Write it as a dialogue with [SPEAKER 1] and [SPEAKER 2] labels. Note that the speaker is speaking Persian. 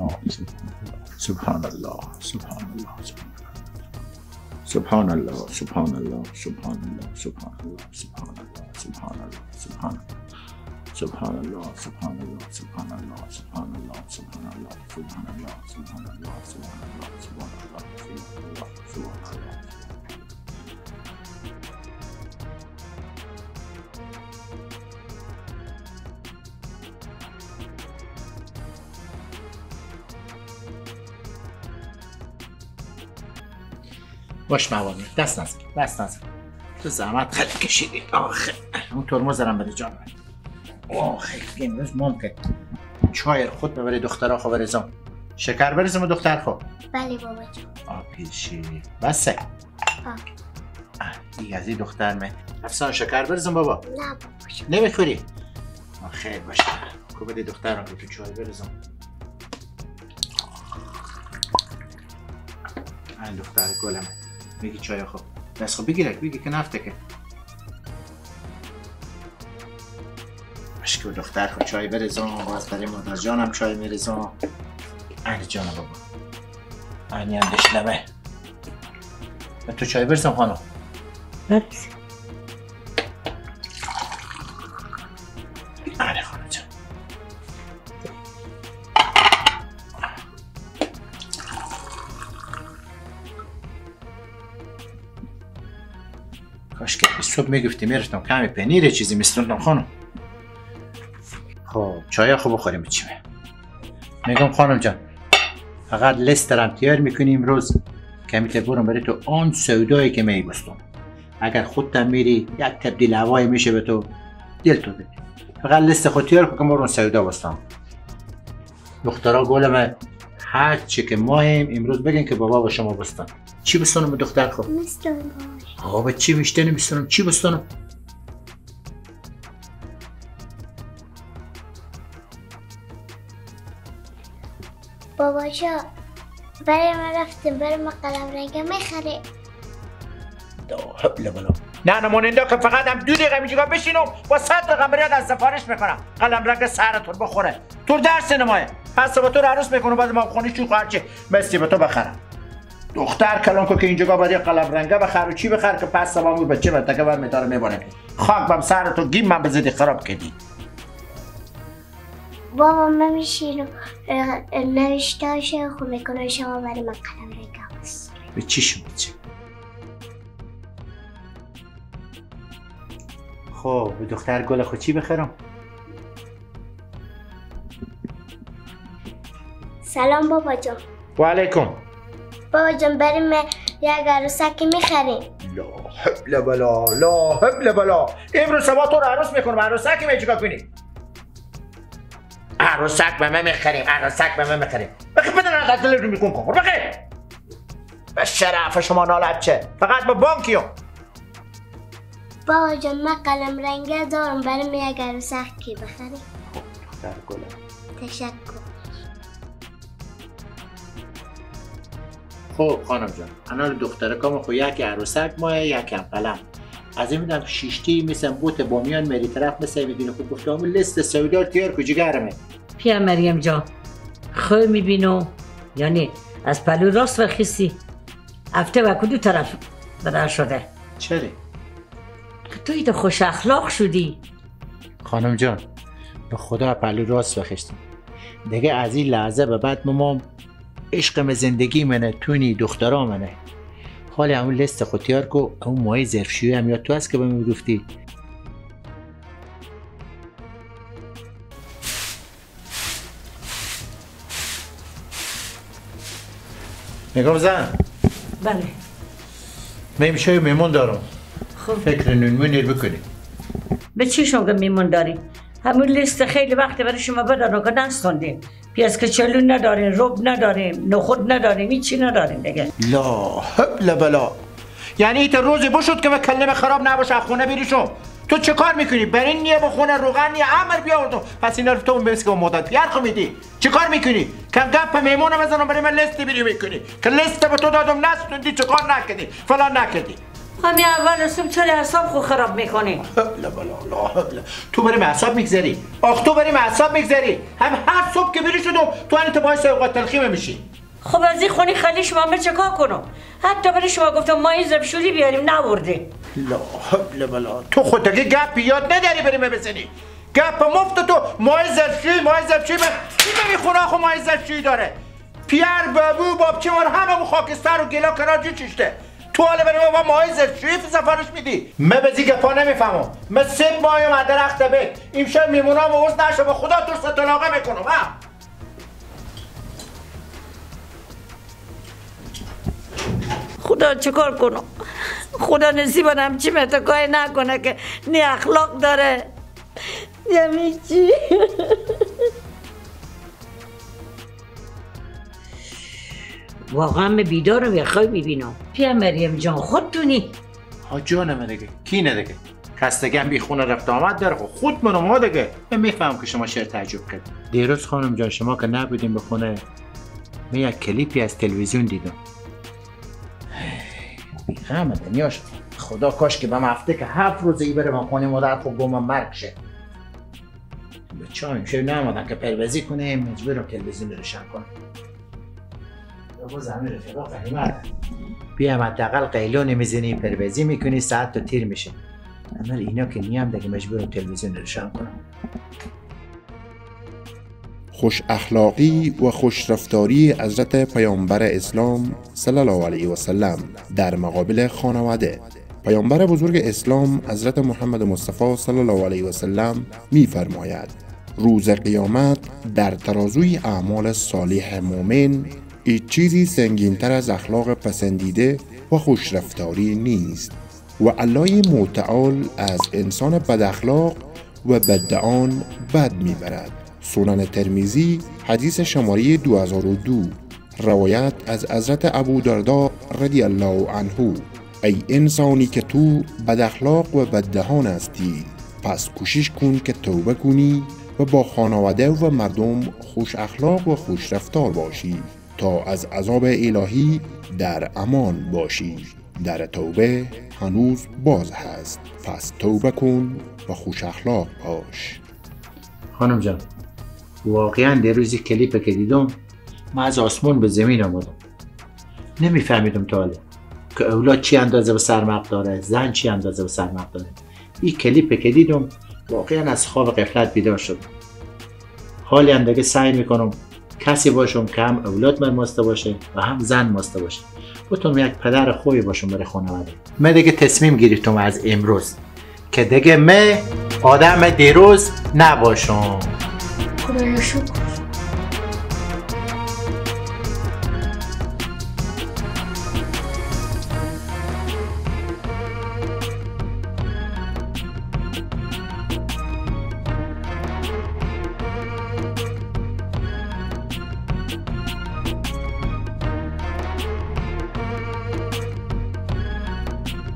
[SPEAKER 1] الله سبحان الله سبحان الله سبحان الله سبحان الله سبحان الله سبحان الله سبحان الله سبحان الله سبحان الله سبحان الله سبحان الله سبحان الله سبحان الله سبحان الله سبحان الله سبحان الله سبحان الله سبحان الله سبحان الله. باش موانی دست نزن دست نزن، تو زحمت خیلی کشیدی. آخه اون ترمز دارم بده جان. آخه امروز ممکن چای خود ببری دخترها خو برزم شکر برزم دختر خو.
[SPEAKER 2] بله بابا جان.
[SPEAKER 1] آ پیشی بسه. دیگه از این دختر من افسان شکر برزم بابا.
[SPEAKER 2] نه بابا جان.
[SPEAKER 1] نمیخوری؟ خیر باشه. کو بده دخترم تو چای برزم. این دختر گلمه میگی چای خب بس خب بگیرک بگی که نفته که باشه که دختر خب چای برزم، باز برای مادر جانم چای میرزم. علی جانم بابا عنی هم دشلمه تو چای برزم خانم.
[SPEAKER 3] برز.
[SPEAKER 1] علی خانم جان. کاش که صبح میگفتی میرفتم کمی پنیر چیزی میستوندم خانم. خب چای خوب بخوریم چیمه. میگم خانم جان فقط لست دارم تیار میکنیم امروز کمی برم برای تو آن سودایی که میبستم. اگر خودت میری یک تبدیل هوایی میشه به تو دل تو بده. فقط لست خود تیار کن که ما رو سودا بستم. دخترا گل من هر چی که مایم امروز بگن که بابا با شما بستن. چی بستنم دختر خب؟
[SPEAKER 2] مستم
[SPEAKER 1] بابا. آقا چی بیشتر نمیستنم چی بستنم؟
[SPEAKER 2] بابا جان برای ما رفتیم برای ما قلم رنگ میخره.
[SPEAKER 1] حبل بلا نه نموننده که فقط هم 2 دقیقه میجگاه بشینم با 100 رقم ریال از سفارش میکنم قلم رنگ سرتون بخوره. تو درس نمایه پس با تو رو عروس میکنم بعد ما خونه چون خواهر مسی به تو بخرم. دختر کلان کو که اینجا باید قلم رنگه بخر و چی بخر که پس سبا بچه بتکه بر میتاره میبانه. خاک بم سر تو گیم من بزدی خراب کردی.
[SPEAKER 2] بابا من میشینم نوشته خو میکنم شما برای من قلم رنگه بس.
[SPEAKER 1] به چی شما چی؟ خب دختر گل خود چی بخرم؟
[SPEAKER 2] سلام بابا جان.
[SPEAKER 1] و علیکم.
[SPEAKER 2] بابا جان برای من یک عروسک میخریم.
[SPEAKER 1] لا حبل بلا لا حبل بلا امروز سبا تو رو عروس میکنم. عروسک می چیکار کنی؟ عروسک به من میخریم، عروسک به من میخریم. بخیر بدن از دل رو میکن کن بخیر. به شرف شما نالت چه فقط با بانکیو.
[SPEAKER 2] بابا جان من قلم رنگه دارم برای من یک عروسکی بخریم.
[SPEAKER 1] خب دختر گلم
[SPEAKER 2] تشکر.
[SPEAKER 1] خب خانم جان انال دخترکام خو یکی عروسک ماه یکی هم قلم از این میدم شیشتی مثل بوت بامیان میری طرف مثل میدونی. خوب گفتم لست سودار تیار کجا گرمه.
[SPEAKER 3] پیا مریم جان خو میبینو یعنی از پلو راست برخیستی افته و کدو طرف بدر شده.
[SPEAKER 1] چرا؟
[SPEAKER 3] تو ایده خوش اخلاق شدی
[SPEAKER 1] خانم جان. به خدا پلو راست بخشتم دیگه. از این لحظه به بعد مامان عشقم زندگی منه تونی دخترا منه. حالا همون لست خودیار کو اون مایه ظرفشویی هم یاد تو هست که به من گفتی. میگم زن.
[SPEAKER 3] بله.
[SPEAKER 1] من میشه میمون دارم.
[SPEAKER 3] خب
[SPEAKER 1] فکر نونمونی بکنی.
[SPEAKER 3] به چی شما میمون داری؟ همون لیست خیلی وقت برای شما بدارم که نستوندیم. پیاز کچالو نداریم، رب نداریم، نخود نداریم، هیچی نداریم دیگه.
[SPEAKER 1] لا حبل بلا. یعنی ایت روزی بشد که به کلمه خراب نباشه از خونه بیریشم. تو چه کار میکنی؟ برین نیه به خونه روغن نیه امر بیاوردم. پس اینا رو تو اون بس که مدت یار خو میدی. چه کار میکنی؟ کم گپ میمونم بزنم برای من لیست بیری میکنی. که لیست به تو دادم نستوندی چه کار نکردی؟ فلان نکردی.
[SPEAKER 3] همین اول صبح چرا اعصاب خو خراب میکنی؟
[SPEAKER 1] لا بلا لا تو بریم اعصاب میگذری. آخ تو بریم اعصاب میگذری. هم هر صبح که بری شدم تو هنی تو باعث اوقات تلخی میشی.
[SPEAKER 3] خب از این خونی خالی شما من چیکار کنم؟ حتی برای شما گفتم ما این زبشوری بیاریم نبردی.
[SPEAKER 1] لا حول ولا تو خود دیگه گپ یاد نداری بریم بزنی. گپ مفت تو مای زرشی مای زرشی من کی خونه خو مای زرشی داره. پیر بابو بابچه مار همه خاکستر و گلا کراجی چشته. تو حالا بریم ما مای زرشی سفارش میدی. من به گپا نمیفهمم. من سه مایم از درخت به امشب میمونم و عوض نشه با خدا تو طلاقه میکنم. ها
[SPEAKER 3] خدا چیکار کنم؟ خدا نصیبم همچی متکای نکنه که نه اخلاق داره نه چی. واقعا من بیدارم یا خواب میبینم. پیا مریم جان خودتونی؟
[SPEAKER 1] ها جان من دیگه کی نه دیگه کس دیگه هم بی خونه رفت آمد داره. خود منم ها دیگه. من میفهم که شما شعر تعجب کرد. دیروز خانم جان شما که نبودیم به خونه من یک کلیپی از تلویزیون دیدم. بیغمه دنیا شد. خدا کاش که به هفته که 7 روزه ای بره من خونه مادر خب گم مرگ شه. بچه هم امشب نامدن که پروزی کنه مجبورم تلویزیون روشن کنم. باز همه رفیقا غنیمت. بیام حداقل قیلو نمیزنی پروزی میکنی ساعت تا تیر میشه. اما اینا که نیم دیگه مجبورم تلویزیون روشن کنم.
[SPEAKER 4] خوش اخلاقی و خوش رفتاری حضرت پیامبر اسلام صلی الله علیه و سلم در مقابل خانواده. پیامبر بزرگ اسلام حضرت محمد مصطفی صلی الله علیه و سلم می فرماید روز قیامت در ترازوی اعمال صالح مؤمن هیچ چیزی سنگین‌تر از اخلاق پسندیده و خوش رفتاری نیست و الله متعال از انسان بد اخلاق و بددعان بد میبرد. سنن ترمذی حدیث شماره 2002 روایت از حضرت ابو دردا رضی الله عنه: ای انسانی که تو بد اخلاق و بددهان هستی، پس کوشش کن که توبه کنی و با خانواده و مردم خوش اخلاق و خوش رفتار باشی تا از عذاب الهی در امان باشی. در توبه هنوز باز هست، پس توبه کن و خوش اخلاق باش.
[SPEAKER 1] خانم جان واقعا دیروز کلیپ که دیدم من از آسمون به زمین آمدم. نمیفهمیدم تا حالا که اولاد چی اندازه به سرمق داره، زن چی اندازه به سرمق داره. این کلیپ که دیدم واقعا از خواب غفلت بیدار شدم. حالی هم دیگه سعی میکنم کسی باشم که هم اولاد من ماسته باشه و هم زن ماسته باشه، بتونم یک پدر خوبی باشم برای خانواده. من دیگه تصمیم گرفتم از امروز که دیگه من آدم دیروز نباشم.
[SPEAKER 2] خدا رو شکر.